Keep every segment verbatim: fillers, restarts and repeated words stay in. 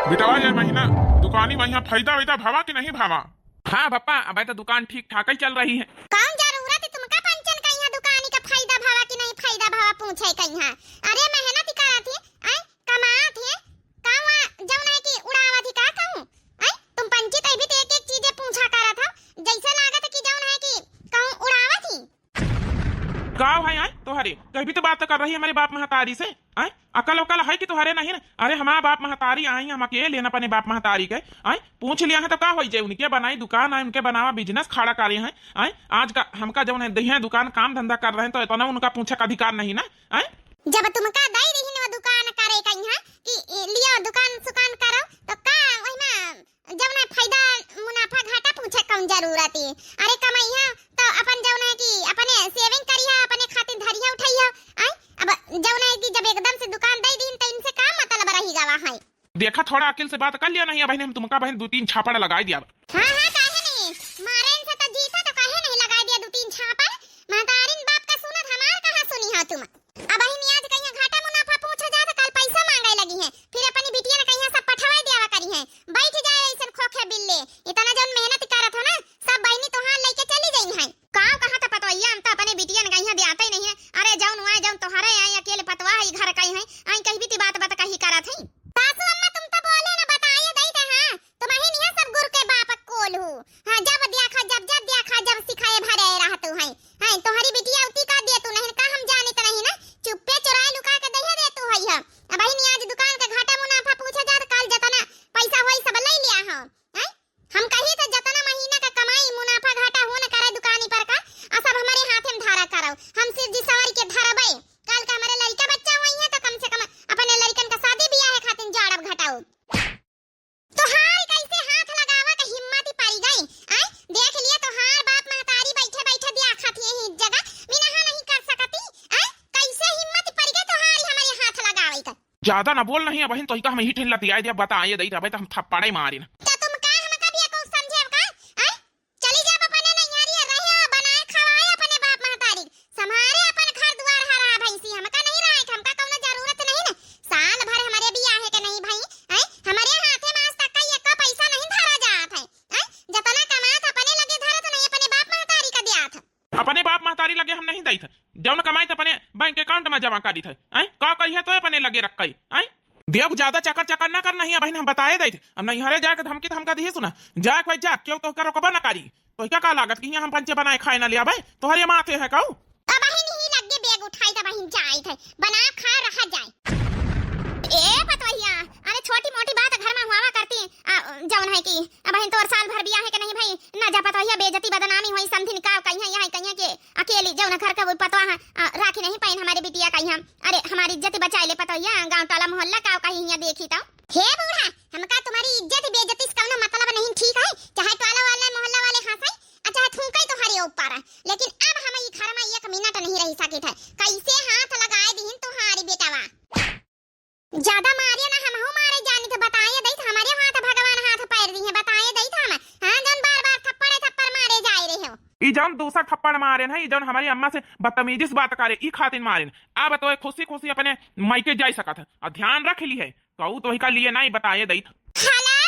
बेटवा, ये महीना दुकानी महीना फायदा वैदा भवा कि नहीं भवा? हाँ पप्पा, अबे तो दुकान ठीक ठाक ही चल रही है। कौन जरूरत है तुमका पंचन का यहाँ दुकानी का फायदा भवा कि नहीं फायदा भवा पूछे का यहाँ? अरे मेहनत ही करत है, आय, कमात है, का वहाँ जौन है कि उड़ावत ही का कहूँ? आय, तुम पंची तै भी तो एक एक चीजें पूछा करत हो, जैसे लागत है कि जौन है कि कहूँ उड़ावत ही। का भाई आय तोहरे? कभी तो बात कर रही है हमारे बाप महतारी से। आय, अकल उकल है कि तोहरे नहीं ना? अरे हमारा बाप महतारी आई, हम अकेले न अपने बाप महतारी के। आय, पूछ लिया है तो का होई जे? उनके बनाई दुकान आय, उनके बनावा बिजनेस खड़ा करे हैं। आय, आज का हमका जौन है दहिया दुकान काम धंधा कर रहे हैं तो इतना उनका पूछे का अधिकार नहीं ना? आय, जब तुमका दई रही न दुकान करे का यहाँ कि लियो दुकान सुकान करो तो का वही में जौन है फायदा मुनाफा घाटा पूछे कौन जरूरत है? अरे कमैया तो अपन जौन है कि अपने सेविंग करिया, अपने खातिर धरिया उठैया। आय, अब जौन है कि जब एकदम से दुकान दे दीन तो इनसे का मतलब रही गवा है? देखा थोड़ा अकिल से बात कर लिया नहीं, बहन हम तुमका बहन दो तीन छापड़ लगाई दिया। हाँ हाँ काहे नहीं, मारे इनसे तो जीता तो काहे नहीं लगाई दिया दो तीन छापड़? महतारिन बाप का सुनत हमार कहाँ सुनी हो तुम? अबहिन आज कहिया घाटा मुनाफा पूछा जात, काल पैसा मांगे लगी हैं, फिर अपनी बिटिया ने कहिया सब पठवाई देवा करी हैं। बैठ जाए ऐसन खोखे बिल्ले, इतना जौन मेहनत करत हो ना, सब बहिनी तोहार लेके चली गई हैं। का कहा था पतवैया, हम तो अपने बिटिया ने कहिया देते ही नहीं है। अरे जौन हुआ जौन तोहरे आए अकेले पतवा है घर का ही है, आई कहीं भी ती बात बात कही करत है। सासू अम्मा तुम तो बोले ना बताइए दई थे, हाँ तुम्हें नहीं है सब गुरु के बाप कोल हूँ। हाँ जब देखा जब जब देखा जब सिखाए भरे रहतू है। हैं, तोहरी बिटिया उती का दिया तू नहीं का हम जानित नहीं ना, चुप्पे चुराए लुका के दहिया दे तू है। अबहिन आज दुकान के घाटा मुनाफा पूछा जात, काल जतना पैसा होई सब ले लिया हो। हैं, हम कही तो जतना महीना का कमाई मुनाफा घाटा हो न करे दुकानी पर का, आ सब हमारे हाथे में धारा करो, हम सिर जी सवारी के धरबे। काल का हमारे लड़का बच्चा होई है तो कम से कम अपने लड़कन का शादी बियाह खातिर जाड़ब घटाओ। तोहार कैसे हाथ लगावा के हिम्मत ही पड़ी गई? आय, देख लिया तोहार बाप महतारी बैठे बैठे दिया खाती है इस जगह, मिनहा नहीं कर सकती। आय, कैसे हिम्मत पड़ी गई तोहारी हमारे हाथ लगावे के? ज्यादा ना बोल नहीं, बहन तोहिका हम ही ठिन लतियाए दिया, बताए दई रहबे तो हम थप्पड़े मारिन। तो तुम का हमका भी एको समझे का? आय, चली जाब अपने नैहरिया रहे, बनाए खवाए अपने बाप महतारी, संभारे अपन घर दुआर हरा भैंसी, हमका नहीं रहे, हमका कौनो जरूरत नहीं ना। साल भर हमारे बियाहे के नहीं भई, हैं? हमारे हाथे में आज तक का एको पैसा नहीं धरा जात है, हैं? जतना कमात अपने लगे धरत नहीं, अपने बाप महतारी का दियात। अपने बाप महतारी लगे हम नहीं दइत, जौन कमाइत अपने बैंक अकाउंट में जमा करीत है, हैं? का करिहे तो अपने लगे रख कई, हैं? देख, ज्यादा चकर चकर ना कर, नहीं बहिन, हम बताए दइत। अब नैहरे जाए के धमकी तो हमका दिही सुना, जाए के भाई जा, क्यों तोहका रोकबा ना करी। तोहका का लागत कि हियां हम पंचे बनाए खाए ना ले आवे? तोहरे माथे है काऊ? अब बहिन ही लगे बैग उठाई त बहिन जाइत है, बना खा रहा जाए। ए पतवहिया, अरे छोटी मोटी बात घर में हुआवा करती, आ, जौन है कि अब बहिन तोर साल भर बियाहे के नहीं भई, ना जा पतवहिया बेइज्जती बदनामी होई, समधिन का कहिया यहाँ कहिया के अकेली जौन घर का वो पतवा है, आ, राखी नहीं पाइन हमारे बिटिया कहिया। अरे हमारी इज्जत बचाए ले पतवहिया, गाँव टोला मोहल्ला का कहीं हियां देखी तो। हे बूढ़ा, हमका तुम्हारी इज्जत बेइज्जती से कौनो मतलब नहीं, ठीक है? चाहे टोला वाले मोहल्ला वाले हंसे, आ चाहे थूके तुम्हारे ऊपर, लेकिन अब हम ई घर में एक मिनट नहीं रह सकित है। कैसे हाथ लगाए दीन तुम्हारी बेटवा? ज्यादा मारियो ना, हमहू मारे जानी थे, बताए दई थे, हमारे हाथ भगवान हाथ पैर दी है, बताए दई थे हम। हाँ, जौन बार बार थप्पड़े थप्पड़ मारे जाए रहे हो। ई जौन दूसर थप्पड़ मारे ना, ई जौन हमारी अम्मा से बदतमीजी से बात करे, ई खातिर मारे ना। अब तो खुशी खुशी अपने मायके जाई सकत है, और ध्यान रख ली है, कहू तो का लिए नहीं बताए दई थे। हेलो,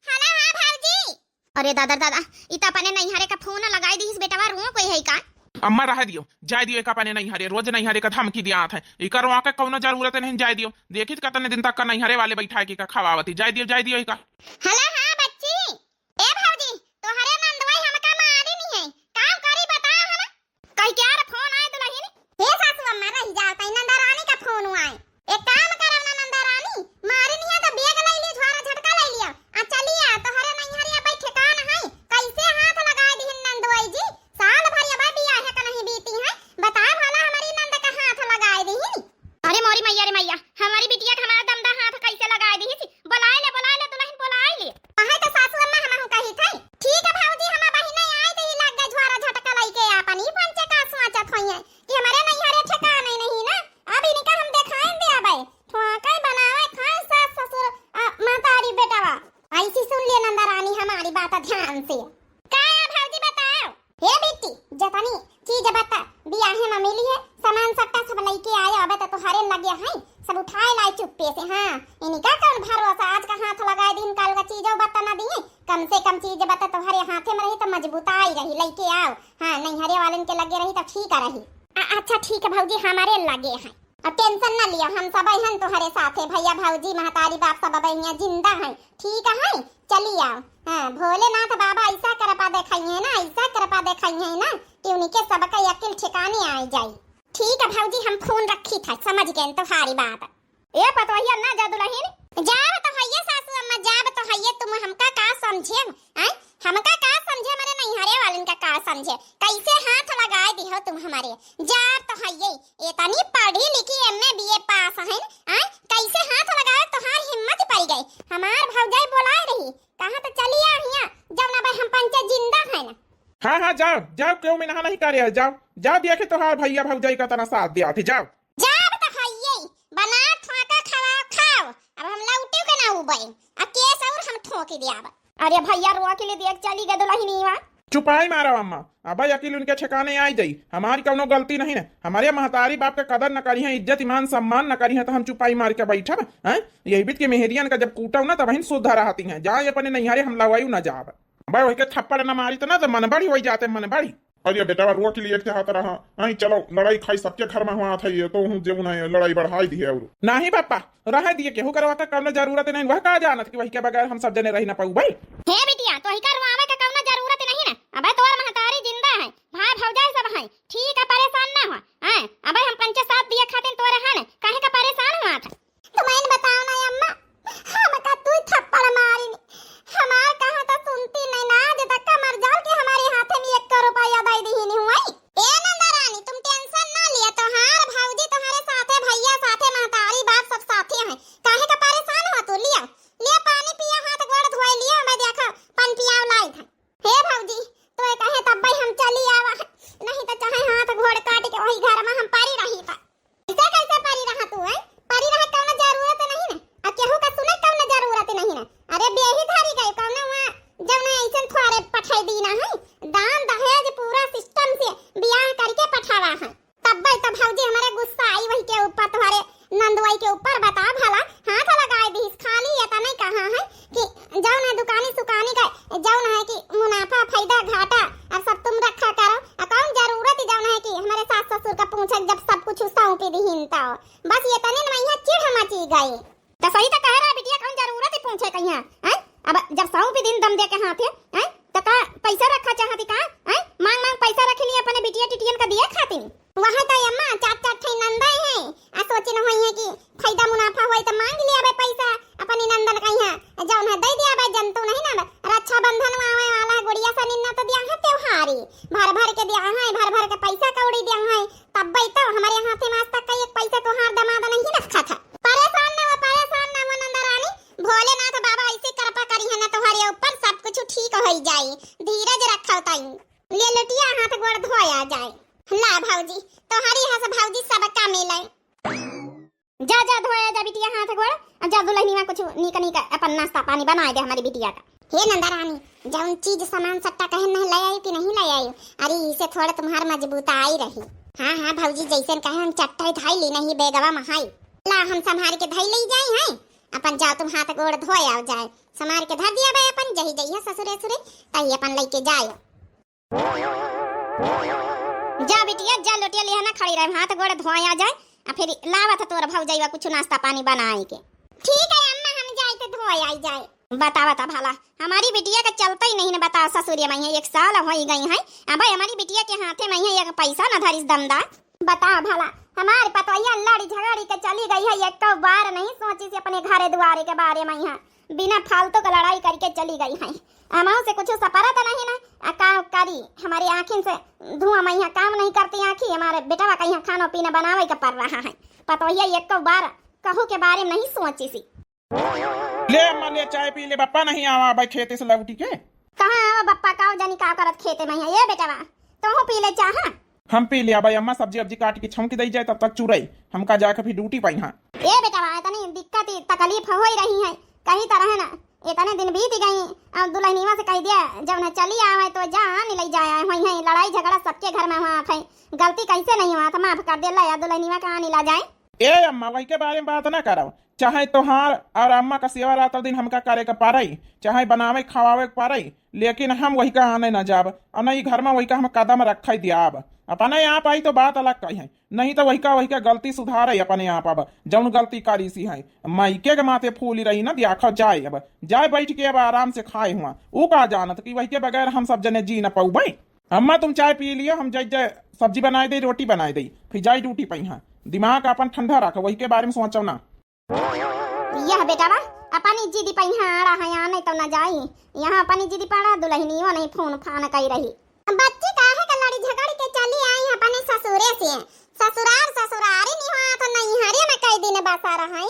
हेलो, हाँ भौजी। अरे दादा दादा, ई त अपने नैहरे का फोन लगाई दीस बेटवा, रोवो कोई है का? अम्मा रह दियो, जाए दियो, एक अपने नैहरे, रोज नैहरे का धमकी दियात है। इकर रोआ के कौनो जरूरत नहीं, जाए दियो। देखी त कतने दिन तक का नैहरे वाले बैठा के का खवावती, जाए दियो, जाए दियो इका। हेलो, हाँ बच्ची। ए भौजी, तोहरे नंदवाई हमका मारी नहीं है, काम करी बता हम। कही क्या रे फोन आए दुल्हन? हे सासू अम्मा रही जाओ, तई नंदा रानी का फोन आए। एक काम करब ना नंदा रानी, मारी नहीं है तो बैग ले लियो, झोरा झटका ले लियो, आ चलिया, तोहरे नैहरिया बैठ ठिकान है। कैसे हाथ लगाए दिहिन नंदवाई जी, साल भर अब बियाहे का नहीं बीती है, बता भला हमारी नंद का हाथ लगाए दिहिन। अरे मोरी मैया रे मैया, हमारी बिटिया के हमारा दमदा हाथ कैसे लगाए दिहिस? बोलाए ले, बोलाए ले दुल्हन, बोलाए ले। अहे तो सासू अम्मा हमहू कही थे। ठीक है भौजी, हम बहिने आए तो ही लग गए झोरा झटका लइके आपन, ई पंचे का सोचत होइए कि हमारे नैहरे ठिकाने नहीं ना, अब इनका हम देखाए दे अबे। ठोके बनावे खाए सास ससुर, आ, महतारी बेटवा। ऐसी सुन ले नंदा रानी हमारी बात ध्यान से। का है भौजी बताओ? हे बिट्टी, जतनी चीज बता बियाहे में मिली है, सामान सट्टा सब लइके आए, अबे तो तोहरे लगे है, सब उठाए लाए चुप्पे से। हाँ, इनका कौन भरोसा, आज का हाथ कम से कम चीज बता तोहरे हाथे में रही तो मजबूताई रही, लइके आओ। हाँ, नैहरे वालन के लगे रही तो ठीक रही। अ-, अच्छा ठीक है भौजी, हमरे लगे है। अब tension न लियो, हम सब हन तोहरे साथे, भैया भौजी महतारी बाप सब अब हियाँ जिंदा हैं, ठीक है, चली आओ। हाँ, भोलेनाथ बाबा ऐसा कृपा देखाई है ना, ऐसा कृपा देखाई है ना कि उनके सबका अकिल ठिकाने आ जाई। ठीक है भौजी, हम फोन रखी था, समझ गए तोहारी बात। ए पतोहिया, ना जा दुलहिन। जाब तो हइये सासू अम्मा, जाब तो हइये, तुम हमका का समझे, आय? हमका का समझे, हमरे नैहरे वालन का का समझे? कैसे हाथ लगाए दिहो तुम हमरे? जाब तो हइये, इतनी पढ़ी लिखी, M A B A पास हइन, आय? कैसे हाथ लगाए तोहार हिम्मत पड़ गई? हमार भौजाई बोलाए रही, कहा तो चली आ हियाँ, जब ना भाई हम पंचे जिंदा है ना। हाँ, हाँ, जाओ, जाओ, क्यों में नहा नहीं करे है, जाओ, जाओ, देखे तोहार भैया भौजाई का तना साथ दिया थे, जाओ। जाब त हइये, बना ठोका खवा खाओ। अब हम लौटे के ना उबे, आ केस और हम ठोकी दियाब। अरे भैया, रोआ के लिए देख चली गए दुलहिनीवा। चुपाई मारो अम्मा, अब अकिल उनके ठिकाने आई जाई। हमारी कौनो गलती नहीं है, हमारे महतारी बाप का कदर न करी है, इज्जत ईमान सम्मान न करी है, तो हम चुपाई मार के बैठब, हैं? यही बीत के मेहरियन का जब कूटब ना, तब हिन सुधा रहती हैं। जाए अपने नैहरे, हम लवायु न जाब। भाई वही के थप्पड़ न मारी तो ना, तो मन बड़ी हो जाते, मन बड़ी। अरे बेटा, रोआ के लिए एक हाथ रहा। आई चलो, लड़ाई खाई सबके घर में हुआ था, ये तो हूँ जेऊ ना लड़ाई बढ़ाई दी है। और नहीं पापा, रह दिए, केहू करवा का कौनो जरूरत नहीं, वह का जानत कि वही के बगैर हम सब जने रह ना पाऊ भाई। हे बिटिया, तो ही करवावे का कौनो जरूरत नहीं ना। अबे तोर महतारी जिंदा है, भाई भौजाई सब है, ठीक है, परेशान ना हो। हैं, अबे हम पंचे साथ दिए खातिर तोरे हन, काहे का परेशान हुआ था? तुमइन बताओ ना अम्मा, हमका तू थप्पड़ मारिन, हमार कहा तो सुनती नहीं ना, आज तक का मर जाल के हमारे हाथे में एक रुपया दे दी नहीं हुई। ए नंदा रानी, तुम tension ना लिया, तोहार भौजी तोहरे साथे, भैया साथे, महतारी बाप सब साथे हैं, काहे का परेशान हो तू? लिया, लिया पानी पिया, हाथ गोड़ धोए लिया, मैं देखा पन पियाव लाई था। हे भौजी, तो कहे तब भाई हम चली आवा, नहीं तो चाहे हाथ गोड़ काट के वही घर में हम परी रही था। ऐसे कैसे परी रहा तू, हैं? परी रहे कौनो जरूरत नहीं ना, आ केहू का सुने कौनो जरूरत नहीं ना। अरे बेही धरी गए कौनो वहाँ जौन है ऐसन थोड़े पठाई दी ना है, दान दहेज पूरा system से बियाह करके पठावा है। तब भाई तब भौजी हमारे गुस्सा आई वही के ऊपर, तुम्हारे नंदुआई के ऊपर। बता भला, हाथ लगाए दीस, खाली ये तो नहीं कहा है कि जौन है दुकानी सुकानी का जौन है कि मुनाफा फायदा घाटा अब सब तुम रखा करो। आ कौन जरूरत जौन है कि हमारे सास ससुर का पूछे जब सब कुछ सौंपी दीहिन तो। बस ये तने न मैया चिढ़ मची गई। तो सही तो कह रहा बिटिया, कौन जरूरत है पूछे कहिया, हैं? अब जब सौंपी दीन दम दे के हाथे, हैं? तो का पैसा रखा चाहती का, हैं? मांग मांग पैसा रख लिए अपने बिटिया टिटियन का दिए खातिर। वह तो अम्मा चार चार ठे नंदा है, आ सोचिन होई है कि फायदा मुनाफा होई तो मांग लिया बे पैसा अपनी नंदन कहिया, जौन है दे दिया बे, जनतू नहीं ना, रक्षाबंधन आवे वाला है, गुड़िया सनिन्ना तो दिया है त्योहारी, भर भर के दिया है, भर भर के पैसा कौड़ी दिया है, तब भाई तो हमारे हाथे में आज तक का एक पैसा तोहार दमाद नहीं रखा था। परेशान ना हो, परेशान ना हो नंदा रानी, भोलेनाथ बाबा ऐसे कृपा करी है ना तोहरे ऊपर, सब कुछ ठीक हो जाई, धीरज रखो ताई। ले लुटिया हाथ गोड़ धोया जाए। ला भौजी, तोहरी हस भौजी सबका मिले। जा, जा, धोया जा बिटिया हाथ गोड़, आ जा दुलहिनिया कुछ नीक नीक अपन नाश्ता पानी बनाए दे हमारी बिटिया का। हे नंदा रानी, जौन चीज सामान सट्टा कहे नहीं ले आयु कि नहीं ले आयु? अरे इसे थोड़ा तुम्हार मजबूताई रही। हाँ, हाँ भौजी, जैसन कहे हम चट्टा उठाई ली नहीं बेगवा में हाई। ला हम संभार के धई ले जाई हैं, अपन जाओ तुम हाथ गोड़ धोए आओ जाए, संभार के धर दिया बे अपन, जही जइहा ससुरे सुरे तही अपन लेके जाए। जा बिटिया, जा लोटिया लिहा ना खड़ी रहे, हाथ गोड़ धोया जाए, आ फिर लावत तोर भौजैया कुछ नाश्ता पानी बनाए के। ठीक है अम्मा, हम जाए तो धोए आई जाए। बता, बता भला, हमारी बिटिया का चलता ही नहीं ना, बता ससुरिया में एक साल हो ही गई है, अब हमारी बिटिया के हाथे में एक पैसा ना धरिस दमदा। बता भला, हमार पतोहिया लड़ी झगड़ी के चली गई है, एक बार नहीं सोची से अपने घरे दुआरे के बारे में यहाँ। बिना फालतू का लड़ाई करके चली गई है। हमहू से कुछ सपरत नहीं ना, आ का करी, हमारी आँखिन से धुआं मैया काम नहीं करती आँखी, हमारे बेटवा का यहाँ खाना पीना बनावे का पड़ रहा है। पतोहिया एको बार कहू के बारे में नहीं सोची सी। ले अम्मा, ले चाय पी ले, बप्पा नहीं आवा भाई खेते से लौटी के। कहाँ आवा बप्पा, का जानी का करत खेते में है। ये बेटवा, तोहू पी ले चाह। हम पी लिया भाई अम्मा, सब्जी अब्जी काट के छौंक दई जाए, तब तक चुरई, हमका जाके फिर ड्यूटी पाई। हाँ। ए बेटवा, इतनी दिक्कत, ई तकलीफ होई रही है, कहीं तरह ना, इतने दिन बीत गई, अब दुलहिनिया से कह दिया, जब न चली आवे तो जा, नहीं ले जाए, वही है लड़ाई झगड़ा सबके घर में हुआ था, गलती कैसे नहीं हुआ था, माफ कर दे, ला दुलहिनिया का नहीं ला जाए। ए अम्मा, वही के बारे में बात ना करव। चाहे तोहार और अम्मा का सेवा रातों दिन हमका करे के पड़े, चाहे बनावे खवावे के पड़े, लेकिन हम वही का आने ना जाब। और नहीं घर में वही का हम कदम रखे दियाब। अपने आप आई तो बात अलग कही है, नहीं तो वही का, वही का गलती सुधारे अपने आप। अब जौन गलती करी सी है, मायके के माथे फूली रही ना, दियाखो जाए। अब जाए बैठ के अब आराम से खाए हुआ। ऊ का जानत कि वही के बगैर हम सब जने जी न पौबे। अम्मा, तुम चाय पी लियो, हम जाई, जाई सब्जी बनाए दे, रोटी बनाए दे, फिर जाई ड्यूटी पे। हाँ, दिमाग अपन ठंडा रख, वही के बारे में सोचो ना। यह बेटवा अपनी जिद पे यहाँ अड़ा है, यहाँ नहीं तो ना जाई। यहाँ अपनी जिद पड़ा, दुल्हनियों नहीं फोन फान कई रही। बच्ची काहे के लड़ी झगड़ के चली आई अपने ससुरे से? ससुरार ससुरारी नहीं हुआ तो नैहरे में कई दिन बसा रहा।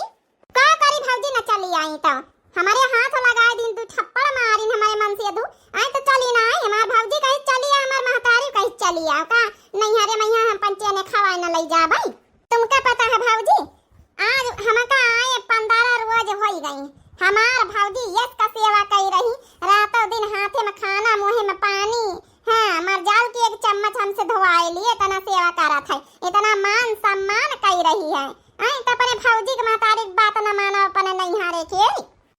का करी भौजी, न चली आई तो हमरे हाथ लगाए दिन, दू थप्पड़ मारिन हमरे मन से दू। आई तो चली ना आई, हमार भौजी कही चली आ, हमार महतारी कही चली आ, का नैहरे में यहाँ हम पंचे ने खवाए न लई जाबे? तुमका पता है भौजी, आज हमका आए पंद्रह रोज होई गई, हमार भौजी यस का सेवा कई रही, रातों दिन हाथे में खाना, मुँहे में पानी, हाँ, मरजाल की एक चम्मच हमसे धोवाए लिए, इतना सेवा करत है, इतना मान सम्मान कई रही है। आई तो अपने भौजी के महतारी के बात न मानो, अपने नैहरे के।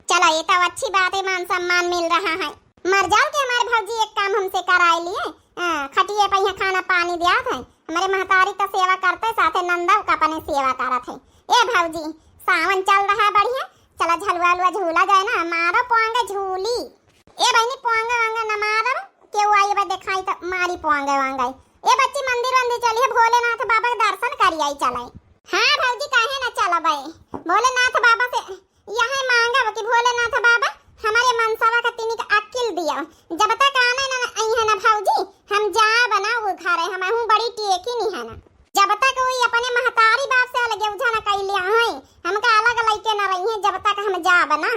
चलो, ये तो अच्छी बात है, मान सम्मान मिल रहा है। मरजाल के हमारे भौजी एक काम हमसे कराए लिए, हाँ, खटिए पे यहाँ खाना पानी दियात है, हमारे महतारी का सेवा करते साथे नंदव का अपने सेवा करत है। ए भौजी, सावन चल रहा है बढ़िया, चला झलुआ उलुआ झूला जाए ना, मारो पोंगे झूली। ए बहनी, पोंगे वोंगे न मारब, केहू आई बा देखाई त मारी पोंगे वोंगे। ए बच्ची, मंदिर वंदिर चली है, भोलेनाथ बाबा के दर्शन करी आई चलाई। हाँ भौजी, काहे न चलबे, भोलेनाथ बाबा से यह मांगब कि भोलेनाथ बाबा हमारे मनसवा का तिनिक अक्किल दियो, जब तक आने न अइहे न भौजी, हम जाब ना वो घरे, हमहू बड़ी टेकी नहीं है ना। जब तक वो अपने महतारी बाप से अलगे उझा न कइले हैं, हमका अलग लइके न रही हैं, जब तक हम जाब ना।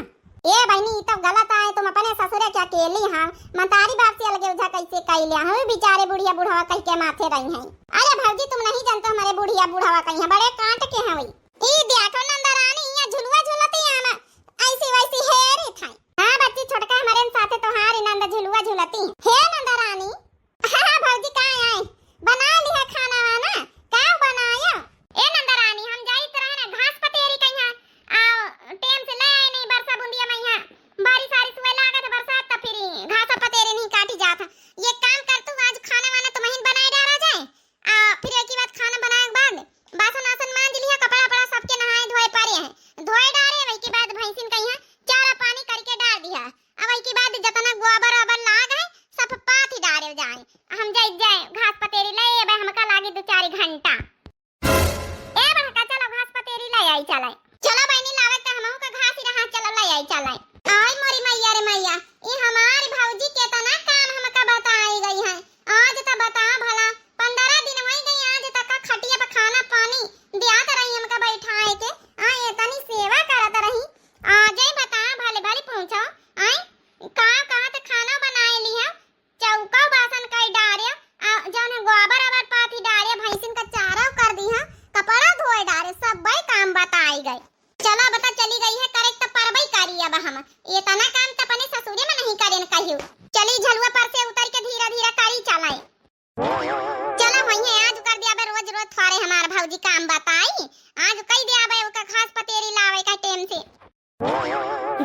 ए बहनी, ई तो गलत आए, तुम अपने ससुरे के अकेली हाँ, महतारी बाप से अलगे उझा कैसे कइले हैं? वे बेचारे बुढ़िया बुढ़वा कह के माथे रही हैं। अरे भौजी, तुम नहीं जानते हमारे बुढ़िया बुढ़वा कहीं हैं, बड़े कांट के हैं वही। ई देखो नंदरानी, यहाँ झुलुआ झुलती है ना, ऐसी वैसी हेरी था। हाँ बच्ची, छोटका हमारे साथे तोहारी नंद झुलुआ झुलती। हे नंदरानी, हाँ, हाँ, भौजी, का आए? बना लिहा खाना वाना? का बनायो? ए नंदरानी, हम जाइत रहे ना घास पतेरी कइहाँ, आ, टेम से ले आए नहीं, बरसा बुंदिया में यहाँ बारिश आरिश हुए लागत, बरसात, त फिर घास पतेरी नहीं काटी जात है। ये काम कर तू, आज खाना वाना तो महीन बनाए डारा जाए, आ, फिर एक ही बात खाना बनाए के बाद बासन आसन मांज लिहा, कपड़ा वपड़ा सबके नहाए धोए पड़े हैं, धोए डारे, वही के बाद भैंसिन कइहाँ चारा पानी करके डार दिहा। अब वही के बाद जितना गोबर ओबर लाग है, सब पाथी डारे जाए। हम जाई जाए घास पतेरी ले, अब हमका लागी दो चार घंटा। ए बड़का, चलो घास पतेरी ले आई चले। चलो बहनी, लावे त हमहू का घास ही रहा, चलो ले आई चले। आई मोरी मैया रे मैया, ई हमारी भौजी केतना काम हमका बताई गई है। आज त बता भला, पंद्रह दिन होई गई, आज तक का खटिया पर खाना पानी दियात रही हमका बैठाए के। आ, इतनी सेवा करत रही, आज ही बता भले भले पहुँचो। आई का कहा त खाना बनाए लिहा, चौका बासन कई डारे, आ, जौन है गोबर अबर पाथी डारे, भैंसिन का चारा कर दिहा, कपड़ा धोए डारे, सब काम बताई गए। चला बता, चली गई है करे त परबई करी अब हम। इतना काम त अपने ससुरे में नहीं करेन कहियो। चली झलुआ पर से उतर के धीरे धीरे करी चलाए। चला वही आज कर दिया बे, रोज रोज थोड़े हमार भौजी काम बताई। आज कई दिया बे ओका घास पतेरी लावे का टेम से।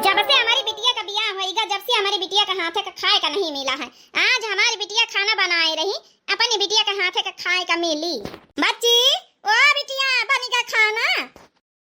जब से हमारी बिटिया का बियाह होइगा, जब से हमारी बिटिया का हाथे का खाए का नहीं मिला है। आज हमारी बिटिया खाना बनाए रही, अपनी बिटिया का हाथे का खाए का मिली। बच्ची, ओ बिटिया, बनी का खाना?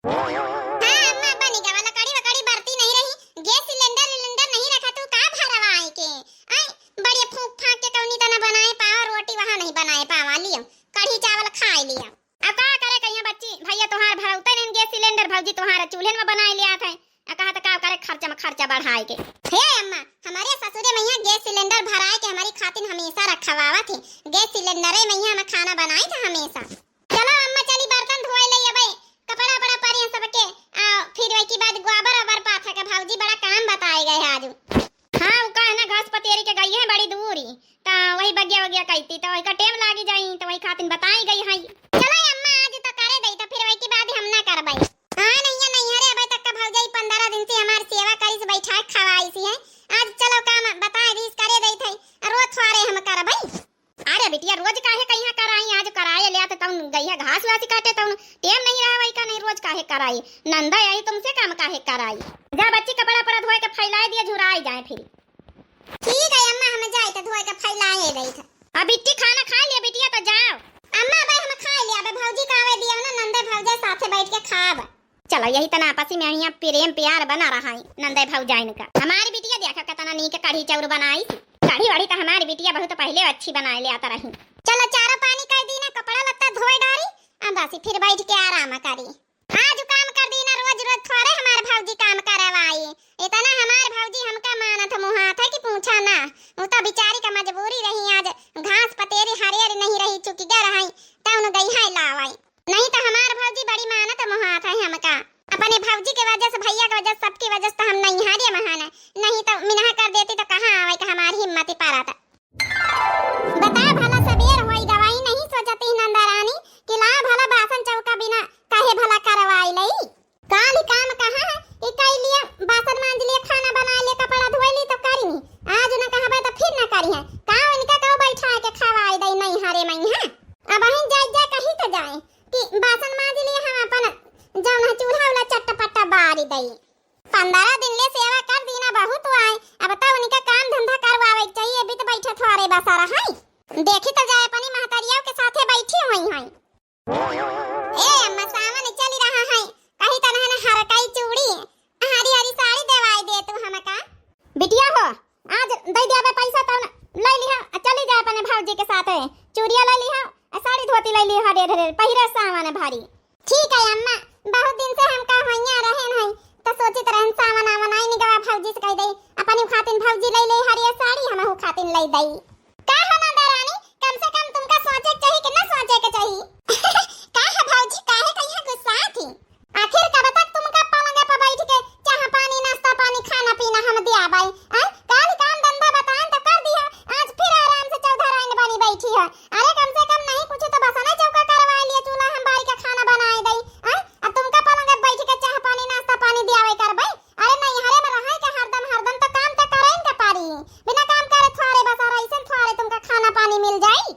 हाँ अम्मा, बनी का, लकड़ी वकड़ी बरती नहीं रही, गैस सिलेंडर विलेंडर नहीं रखा, तू का भरवाए के? आई, बढ़िया फूंक फांक के कौनी तना बनाए पावा, रोटी वहाँ नहीं बनाए पावा, लियो, कढ़ी चावल खाए लिया। अब का करे कहिया बच्ची, भैया तोहार भरौते नहीं गैस सिलेंडर, भौजी तोहार चूल्हे में बनाए लिया थे। आ कहा त का करे खर्चा में खर्चा बढ़ाए के। हे अम्मा, हमारे ससुरे में यहाँ गैस सिलेंडर भराए के हमारी खातिर हमेशा रखवावा थे। गैस सिलेंडरे में यहाँ हम खाना बनाए थे हमेशा। चलो अम्मा, चली बर्तन धोए ले अबे, कपड़ा वपड़ा परे सबके, आ फिर वही के बाद गोबर ओबर पाथा के भौजी बड़ा काम बताए गए आज। हाँ, उ का है ना, घास पतेरी के गई है बड़ी दूरी, त वही बगिया वगिया कइती, त वही का टेम लागी जाई, त वही खातिन बताई गई है। चलो अम्मा, आज त करे दई, त फिर वही के बाद हम ना करबई। हाँ, नैया नैहरे अबे तक का भौजाई पंद्रह दिन से हमार सेवा करी से बैठा खवाई सी है। आज चलो काम बताए दीस करे दई थे, रोज थोड़े हम करबई। अरे बिटिया, रोज काहे कहिया कराई, आज कराए लिया त तउन गइया घास वास काटे, तउन टेम नहीं रहा वही का, नहीं आई जाए फिर। ठीक है अम्मा, हम जाए तो धोए के फैलाए रही था। अब बिट्टी खाना खा लिया बिटिया, तो जाओ। अम्मा, अबे हम खा लिया, अबे भौजी का आवे दिया ना, नंदे भौजे साथे बैठ के खाब। चलो, यही तना आपसी में यहाँ प्रेम प्यार बना रहा है नंदे भौजाइन का। हमारी बिटिया देखो कितना नीक कढ़ी चाउर बनाई। कढ़ी वढ़ी तो हमारी बिटिया बहुत पहले अच्छी बनाए ले आता रही। चलो, चारो पानी कर दी ना, कपड़ा लत्ता धोए डारी, अब बस फिर बैठ के आराम करी। आज काम कर दी ना, रोज रोज थोड़े हमार भौजी काम करवाई। इतना हमार भौजी हमका मानत मुहात है कि पूछा ना। वो तो बेचारी का मजबूरी रही, आज घास पतेरी हरियर नहीं रही, चुकी गर है, तउन गई है लावाई। नहीं तो हमार भौजी बड़ी मानत मुहात है हमका। अपने भौजी के वजह से, भैया के वजह से, सबकी वजह से तो हम नहीं हारे महान है। नहीं तो मिनहा कर देती तो कहाँ आवे के हमारी हिम्मत ही पारत। बता भला सबेर होई गवाई, नहीं सोचती नंदा रानी कि ला भला बासन चौका बिना काहे भला करवाई लई। काल ही काम कहाँ है कि कई लिया, बासन मांज लिया, खाना बना लिया, कपड़ा धोए ली तो करी। आज न कहबे तो फिर न करी है। का इनका कहो बैठा के खवाई दई नहीं हरे मई है। अब अहिन जाए जाए कही तो जाए कि बासन मांज लिया, हम अपन जौन है चूल्हा उला चट्टा पट्टा बारी दई। पंद्रह दिन ले सेवा कर दीना बहुत आए, अब तो उनका काम धंधा करवावे के चाहिए, बीत बैठे थोड़े बसा रहा है। देखी तो जाए अपनी महतरियों के साथे बैठी हुई हैं। ए अम्मा, सावन चली रहा है, कही तो नहीं हर कई चूड़ी, हरी हरी साड़ी देवाई दे तू हमका। बिटिया हो, आज दे दिया बे पैसा तो ले लिहा, आ चली जाए अपने भौजी के साथे, चूड़िया ले लिहा, आ साड़ी धोती ले लिहा, ढेर ढेर पहिरे सावन भारी। ठीक है अम्मा, बहुत दिन से हम का होइया रहे नहीं, तो सोचित रहन सावन आवन आई निगवा भौजी से कह दई, अपनी खातिन भौजी ले ले हरियर साड़ी, हमहू खातिन ले दई। का हो नंदा रानी, कम से कम तुमका सोचे के चाही कि ना सोचे के चाही? का है भौजी, काहे कहिया गुस्सा थी? आखिर कब तक तुमका पलंग पर बैठ के चाह पानी, नाश्ता पानी, खाना पीना हम दिया बाई? हैं? काल काम धंधा बताएं तो कर दिया, आज फिर आराम से चौधराइन बनी बैठी है। अरे कम से कम नहीं कुछ तो बसना चौका करवा लिए, चूल्हा हम बारी का खाना बनाए दई। हैं? अब तुमका पलंग पर बैठ के चाह पानी, नाश्ता पानी दियावे करबई? अरे नहीं, हरे में रहे के हरदम, हरदम तो काम तो करें के पारी। बिना काम करे थोड़े बसा रही से थोड़े तुमका खाना पानी मिल जाई।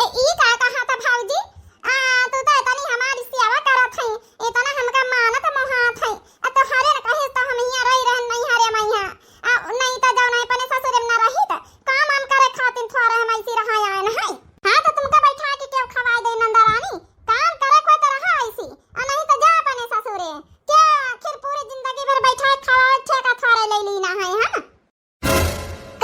ए, ई का कहा था भौजी? आ, तू तो इतनी हमारी सेवा करत है, इतना हमका मानत मोहात है, आ तोहरे न कहे तो हम हियां रही रहन नहीं हरे मैया। आ, नहीं तो जौन है अपने ससुर में न रही तो काम हम करे खातिर थोड़े हम ऐसी रहा आए न है। हाँ, तो तुमका बैठा के क्यों खवाए दे नंदा रानी? काम करे कोई तो रहा ऐसी, आ नहीं तो जा अपने ससुरे। क्या आखिर पूरी जिंदगी भर बैठा खवाए ठेका थोड़े ले लीना है, है ना?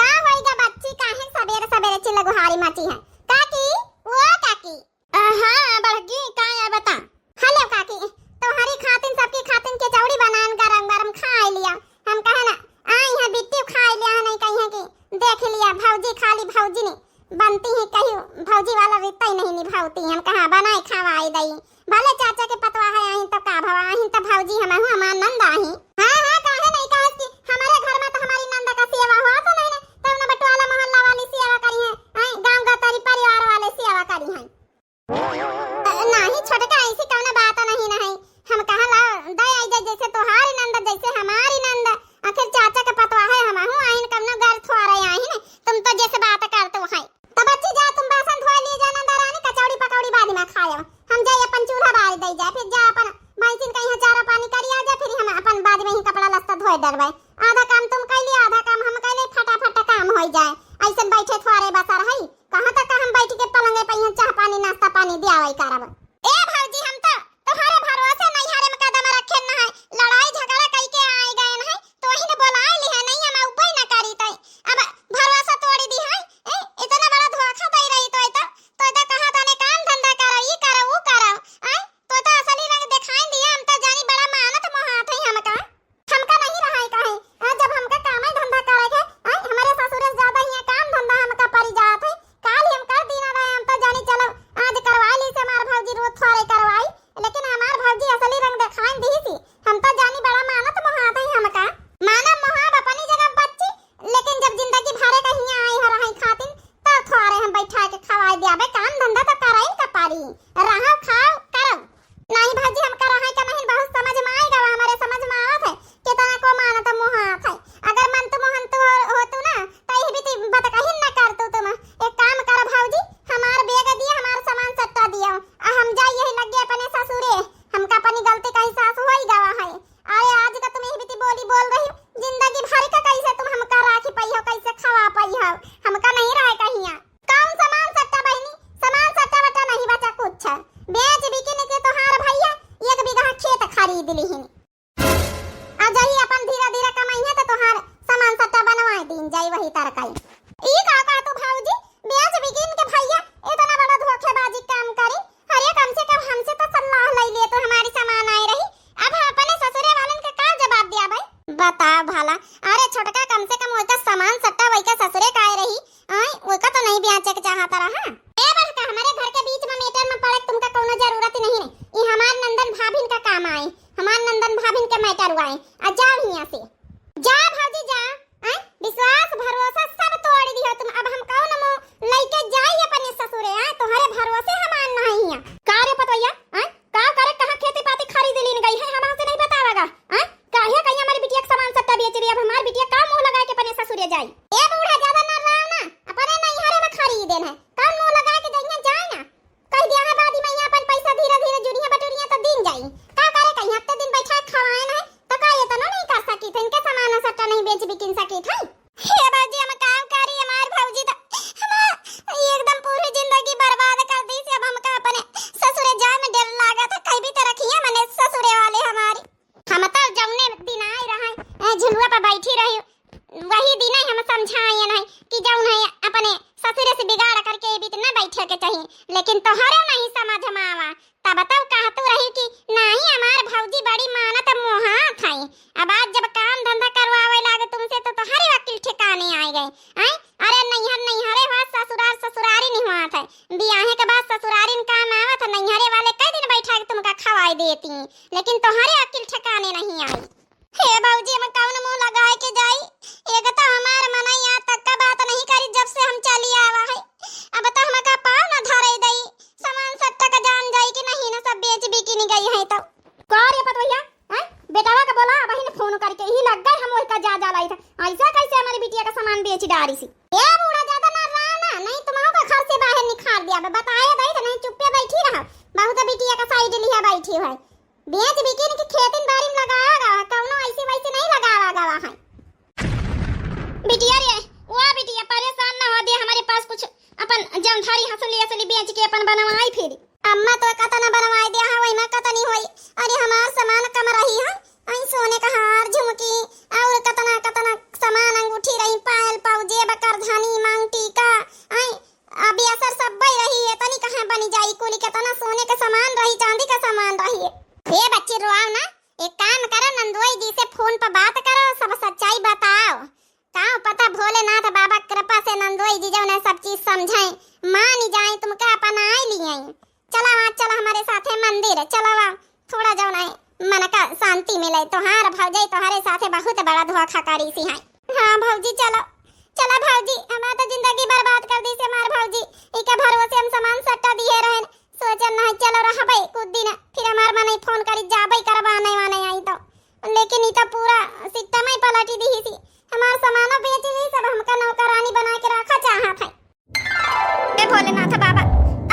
का होइगा बच्ची, काहे सबेरे सबेरे चिल्ला गुहारी मची है? काकी, ओ काकी। अ, हाँ बड़की, का है बता? हेलो काकी, तोहरी खातिन सबकी खातिन के चौड़ी बनान गरम गरम खाए लिया। हम कहे ना, आई है बिट्टी खाए लिया, नहीं कही है कि देख लिया भौजी, खाली भौजी ने बनती ही कही, भौजी वाला रिश्ता ही नहीं निभावती। हम कहा बनाए खवाए दई। भले चाचा के पतवा है, आहिन तो का भवा, आहिन तो भौजी हम हूँ, हमार नंद आही। हाँ, हाँ, काहे नहीं कहस कि हमारे घर में तो हमारी नंद का सेवा हुआ तो नहीं ना, तब ना बटवाला मोहल्ला वाली सेवा करी है, हैं, गांव गतरी परिवार वाले सेवा करी हैं। अ, नहीं छोटका, ऐसी कौनो बात नहीं ना है। हम कहा ला, दे आई जाए जैसे तोहारी नंद, जैसे हमारी नंद। आखिर चाचा के पतवा है, हम हूँ आहिन कौनो घर थोड़े आहिन, तुम तो जैसे बात करते हो हैं। तब बच्ची जा, तुम बासन धोए लिए जा, नंदा रानी कचौड़ी पकौड़ी बाद में खायब। हम जाई अपन चूल्हा बार दई जाए, फिर जा अपन भैंसिन कहीं चारा पानी करी आ जा, फिर हम अपन बाद में ही कपड़ा लत्ता धोए डरबे। आधा काम तुम कैली, आधा काम हम कैले, फटाफट काम होई जाए। ऐसन बैठे थोड़े बसर है, कहाँ तक हम बैठ के पलंगे पे यहाँ चाह पानी नाश्ता पानी दियावई करब। ए भौजी, हम तो तोहरे भरोसे नैहरे में कदम रखे न है, लड़ाई झगड़ा कई के आए गए न है, तो ही ने बोलाए ली है, नहीं हम उबई न करी तई। अब भरोसा तोड़ी दी है, ए, इतना बड़ा धोखा दई रही तो, तो, तो, तो कहा तने काम धंधा करो, ई करो, ऊ करो, आय, तो, तो असली रंग दिखाई दिया, हम तो जानी बड़ा मानत मोहात है हमका। हमका नहीं रहा है काहे, आ, जब हमका कामे धंधा करे के, आय, हमारे ससुरे से ज्यादा हियां काम धंधा हमका पड़ी जात है, काल ही हम कर दीना रहे, हम तो जानी चलो आज करवा ली से हमार भौजी रोज थोड़े करवाई। वही तरकाई। ई का कहतू भौजी, बेच बिकिन के भैया इतना बड़ा धोखेबाजी काम करी? अरे कम से कम हमसे तो सलाह लई लेतू, हमारी सामान आए रही। अब हम अपने ससुरे वालन के का जवाब दिया भाई? बताओ भला। अरे छोटका, कम से कम ओका सामान सट्टा वोका ससुरे का आए रही, आए, ओका तो नहीं बेचे के चाहत रहा। ए बड़का, हमारे घर के बीच में matter में पड़े के तुमका कौनो जरूरत नहीं है। ई हमार नंदन भाभिन का काम आए, हमार नंदन भाभिन के matter आए। आ जाओ हियां से, जा भौजी जा। आए, विश्वास भरोसा सब तोड़ दिया तुम। अब हम कौन मुंह लइके जाई अपने ससुरे? आए, तुम्हारे भरोसे हमार नहीं है। का रे पतोहिया, आए, का करे, कहाँ खेती पाती खरीद लीन गई है, हमसे नहीं बतावेगा? आए, काहे कहीं हमारी बिटिया के सामान सट्टा बेच रही, अब हमार बिटिया का मुंह लगा के अपने ससुरे जाई? ए बूढ़ा, ज्यादा न रहो ना, अपने नैहरे में खरीदे है, कौन मुंह लगा के जइहे, जाए ना। कह दिया है बादी मैया अपन पैसा धीरे धीरे जुड़िया बटुरिया तो दिन जाई। का करे कहीं हफ्ते दिन बैठा खवाए ना, तो का ये तो नहीं कर सकी थे, इनके सामान सट्टा नहीं बेच बिकिन सकी थे। हे बाजी, हम काम करी, हमार भौजी तो हमार एकदम पूरी जिंदगी बर्बाद कर दी से। अब हमका अपने ससुरे जाए में डर लागा था, कहीं भी तो रखिए मने ससुरे वाले हमारी। हम तो जौने दिन आए रहे, ए, झुलुआ पर बैठी रही, वही दिन ही हम समझाए नहीं कि जौन है अपने ससुरे से बिगाड़ करके ये बीत न बैठे के चाहिए, लेकिन तोहरे नहीं समझ में आवा। तब तब कहतू रही कि नहीं, हमार भौजी बड़ी मानत मोहात है। अब आज जब काम धंधा करवावे लागे तुमसे तो तोहरे अकिल ठिकाने आए गए। हैं? अरे नैहर नैहरे हुआ, ससुरार ससुरारी नहीं हुआ था। बियाहे के बाद ससुरारिन काम आवत है, नैहरे वाले कई दिन बैठा के तुमका खवाई देती, लेकिन तोहरे अकिल ठिकाने नहीं आई। हे भौजी, हम कौन मुंह लगाए के जाई? एक तो हमार मनई आज तक का बात नहीं करी जब से हम चली आवा है। अब तो हमका पाँव न धरे दई, सामान सट्टा का जान जाई कि नहीं न सब बेच बिकिन गई है तो। का रे पतोहिया, हैं? बेटवा का बोला, अब ही ने फोन करके ही लग गए, हम वही का जा जा लाई था। ऐसा कैसे हमारी बिटिया का सामान बेच डारी सी? ए बूढ़ा, ज्यादा ना रहा ना, नहीं तुम्हारा का घर से बाहर निकाल दिया। अब बताए दई तो नहीं, चुप्पे बैठी रहा, बहुत बिटिया का साइड लिया बैठी है। बेच बिकिन के खेतिन बाड़ी में लगावा गवा, कौनो ऐसे वैसे नहीं लगावा गवा है। बिटिया रे, ओ बिटिया, परेशान ना हो दे, हमारे पास कुछ अपन जमधारी हंसुली असुली बेच के अपन बनवाई फिर। अम्मा तो कतना बनवाई दिया है, वही में कतनी होई। अरे हमार सामान कम रही है, आई सोने का हार, झुमकी और कतना कतना सामान, अंगूठी रही, पायल, पाउजेब, करधनी, मांग टीका, आई अब ये असर सब बई रही है, तनी कहाँ बनी जाई, कुली केतना सोने के सामान रही, चांदी के सामान रही है। हे बच्ची रोआओ ना, एक काम करो, नंदोई जी से फोन पर बात करो, सब सच्चाई बताओ। का पता भोलेनाथ बाबा कृपा से नंदोई जी जौन है सब चीज समझाएं, मानी जाए, तुमका अपनाए लिए। चला वहाँ, चला हमारे साथे मंदिर, चला वहाँ। थोड़ा जौन है मन का शांति मिले। तोहार भौजाई तोहरे साथे बहुत बड़ा धोखा करी सी है। हाँ भौजी चलो, चला भौजी, हमार तो जिंदगी बर्बाद कर दी से हमार भौजी। इके भरोसे हम सामान सट्टा दिए रहन, सोचन नहीं चलो रहबे कुछ दिन, फिर हमार मनई फोन करी जाबे करवाने वाने आई तो, लेकिन ई तो पूरा सिस्टम ही पलटी दी सी। हमार सामानो बेच दी, सब हमका नौकरानी बना के रखा चाहत है। हे भोलेनाथ बाबा,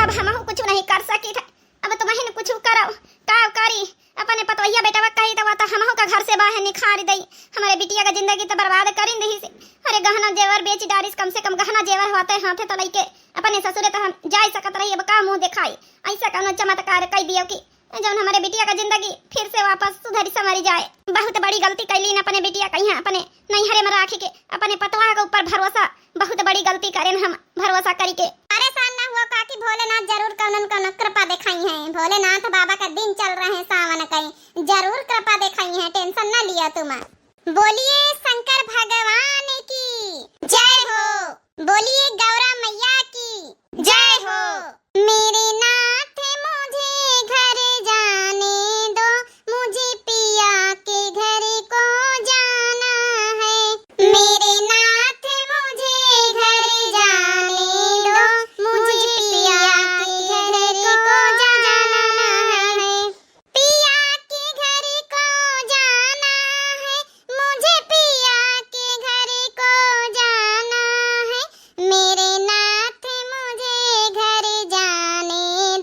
अब हमहू कुछ नहीं कर सकी थे, अब तुमहिन कुछ करो, का करी? अपने पतोहिया बेटवा कही तो, तो हमहू का घर से बाहर निखार दई, हमारे बिटिया का जिंदगी तो बर्बाद करिन दही से। अरे गहना जेवर बेच डारिस, कम से कम गहना जेवर होते हाथे तो लइके अपने ससुरे तो हम जाए सकत रही, अब का मुंह दिखाई? ऐसा कौनो चमत्कार कई दियो कि जौन हमारे बिटिया का जिंदगी फिर से वापस सुधरी संवरी जाए। बहुत बड़ी गलती कैलीन अपने बिटिया का यहाँ अपने नैहरे में राखी के, अपने पतवाह के ऊपर भरोसा, बहुत बड़ी गलती करेन हम भरोसा करी के। परेशान ना हुआ काकी, भोलेनाथ जरूर कौनन कौन कृपा दिखाई है। भोलेनाथ बाबा का दिन चल रहे हैं सावन के, जरूर कृपा दिखाई है, tension ना लिया तुम। बोलिए शंकर भगवान की जय हो, बोलिए गौरा मैया की जय हो। मेरे नाथ मुझे घर जाने दो, मुझे पिया के घर को जाना है। मेरे नाथ मुझे घर जाने दो, मुझे पिया के घर को जाना है। पिया के घर को जाना है, मुझे पिया के घर को जाना है। मेरे नाथ मुझे घर जाने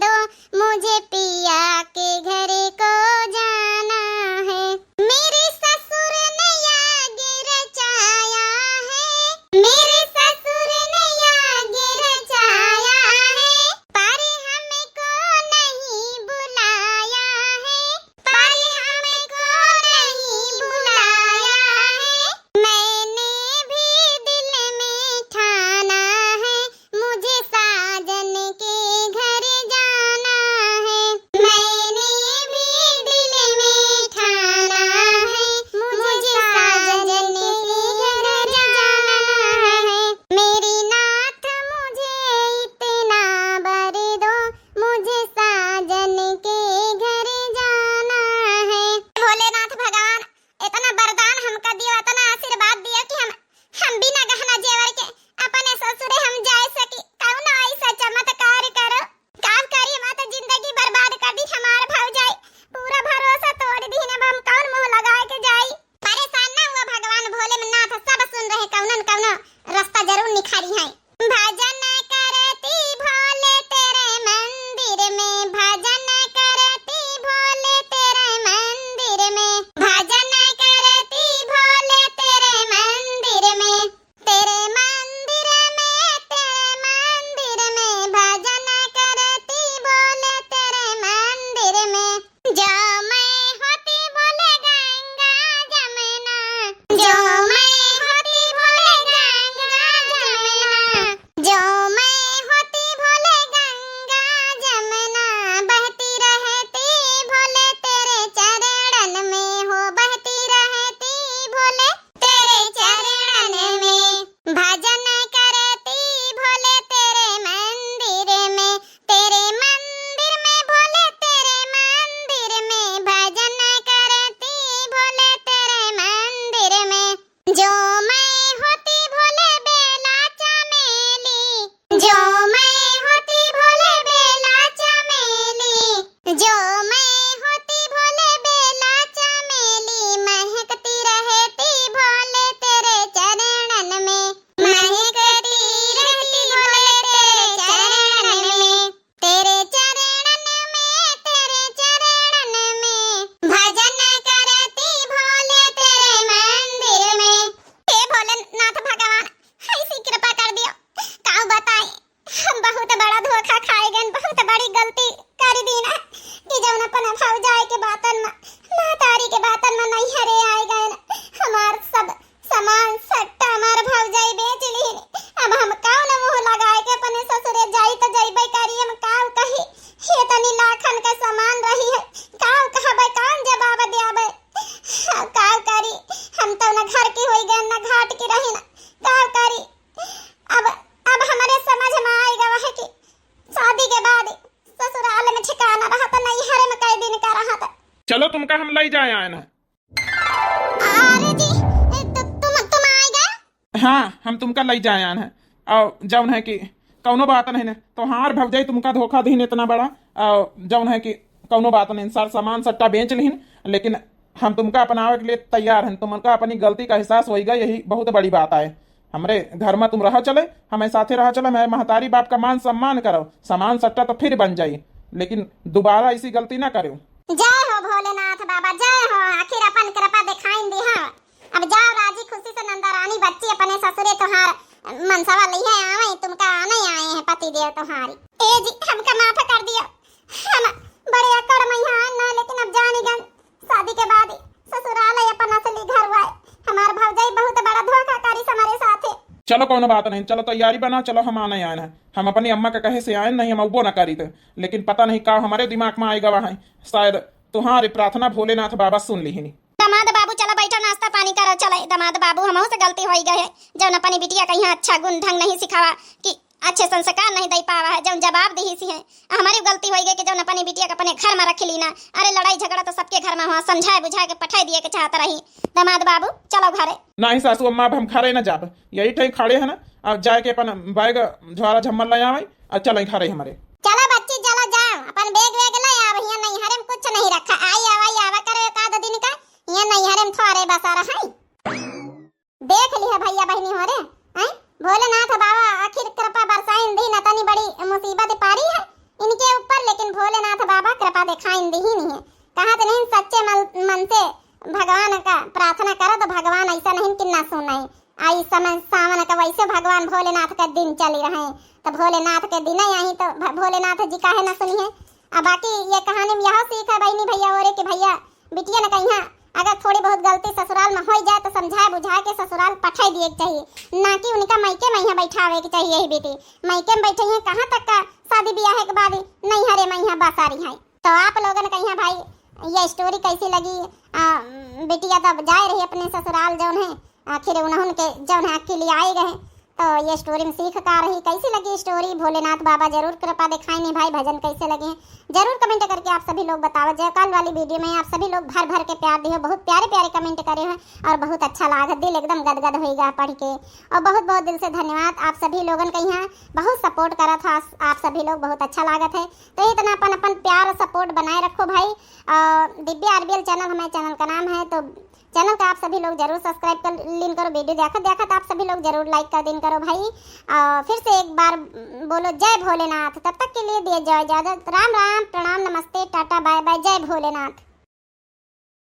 न घर की होई गए, न घाट की रही, न का करी। अब, अब हमरे समझ में आइ गवा है कि शादी के बाद ससुराल में ठिकाना रहत, नैहर में कई दिन का रहत। चलो, तुमका हम लई जाए आएन है। अरे जी, तु-, तुम, तुम आइ गए? हाँ, हम तुमका लई जाए आएन है। और जौन है कि कौनो बात नहीं न, तोहार भौजाई तुमका धोखा दीन इतना बड़ा, और जौन है कि कौनो बात नहीं, सर सामान सट्टा बेच लिहिन, लेकिन हम तुमका अपनावे के लिए तैयार हैं। तुमका अपनी गलती का एहसास होइगा, यही बहुत बड़ी बात आए। हमरे घर में तुम रहा चले, हमें साथे रहा चले, हमारे महतारी बाप का मान सम्मान करो। सामान सट्टा तो फिर बन जाई, लेकिन दोबारा ऐसी गलती ना करो। जय हो भोलेनाथ बाबा, जय हो। आखिर अपन कृपा दिखाइन दी। हाँ, अब जाओ राजी खुशी से नंदा रानी बच्ची अपने ससुरे, तोहार मनसवा लिहे आवे, तुमका आने आए हैं पति देव तुम्हारी। ए जी, हमका माफ कर दिया, हम बड़े अकड़ में यहाँ आए ना, लेकिन अब जानी गन शादी के बाद ससुराल है अपन असली घर हुआ है। हमार भौजाई बहुत बड़ा धोखा करी हमारे साथे। चलो, कौनो बात नहीं, चलो तैयारी बनाओ, चलो हम आने आए हैं। हम अपनी अम्मा के कहे से आए नहीं, हम अबो ना करी थे, लेकिन पता नहीं का हमारे दिमाग में आइ गवा है, शायद तुम्हारी प्रार्थना भोलेनाथ बाबा सुन लिहिनी। दामाद बाबू, चला बैठा, नाश्ता पानी करा, चले। दामाद बाबू, हमहू से गलती होई गए है, जौन अपनी बिटिया का यहाँ अच्छा गुण ढंग नहीं सिखावा कि अच्छे संस्कार नहीं दे पावा है, जौन जवाब दिहिसी है। हमारी गलती होई गई कि जौन अपनी बिटिया के अपने घर में रख ली ना। अरे, लड़ाई झगड़ा तो सबके घर में हुआ, समझाए बुझाए के पठाई दिए के चाहत रही। दामाद बाबू, चलो घरे। नहीं सासू अम्मा, अब हम घरे न जाब, यही ठई खड़े है ना, अब जाए के अपन बैग झोरा झम्मर ले आवे, अब चले घरे हमरे। चलो बच्ची, चलो जाओ, अपन बैग वैग ले आव, यहाँ नैहरे में कुछ नहीं रखा, आई आवा, आई आवा करो एक आध दिन का, यहाँ नैहरे में थोड़े बसा रहा है। देख लिहा भैया बहिनी हो रे, हैं? भोलेनाथ बाबा आखिर कृपा बरसाइन दी, न तनी बड़ी मुसीबत पारी है इनके ऊपर, लेकिन भोलेनाथ बाबा कृपा दिखाइन दी ही नहीं है। कहत नहीं सच्चे मन, मन से भगवान का प्रार्थना करो तो भगवान ऐसा नहीं कि ना सुने। आ इस समय सावन का वैसे भगवान भोलेनाथ का दिन चली रहे, तो भोलेनाथ के दिन आई तो भ-, भोलेनाथ जी काहे ना सुनी है। अब बाकी ये कहानी में यह सीख है बहिनी भैया हो रे कि भैया बिटिया न कहिया अगर थोड़ी बहुत गलती ससुराल में होई जाए तो समझाए बुझाए के ससुराल पठाई दिए के चाहिए, ना कि उनका मायके में यहाँ बैठावे के चाहिए। यही बेटी मायके में बैठे हैं, कहाँ तक का शादी ब्याह के बाद नैहरे में यहाँ बसा रही है। तो आप लोगन कहिया भाई ये story कैसी लगी? आ, बिटिया तब जाए रही अपने ससुराल जौन है, आखिर उन्होंने के जौन है अकेले आए गए। तो ये story में सीख का रही, कैसी लगी story? भोलेनाथ बाबा जरूर कृपा दिखाई नहीं भाई, भजन कैसे लगे हैं जरूर comment करके आप सभी लोग बताओ। जयकाल वाली video में आप सभी लोग भर भर के प्यार दियो, बहुत प्यारे प्यारे comment करे हो और बहुत अच्छा लाग, दिल एकदम गदगद होइगा पढ़ के। और बहुत बहुत दिल से धन्यवाद आप सभी लोगन के यहाँ, बहुत support करत हो आप सभी लोग, बहुत अच्छा लागत है। तो इतना अपन अपन प्यार और support बनाए रखो भाई। और दिव्या आरबीएल channel हमारे channel का नाम है, तो channel का आप सभी लोग जरूर subscribe कर लीन करो, video देखत देखत आप सभी लोग जरूर like कर दीन करो भाई। और फिर से एक बार बोलो जय भोलेनाथ। तब तक के लिए दिए जय इजाजत, राम राम, प्रणाम, नमस्ते, टाटा, bye bye, जय भोलेनाथ।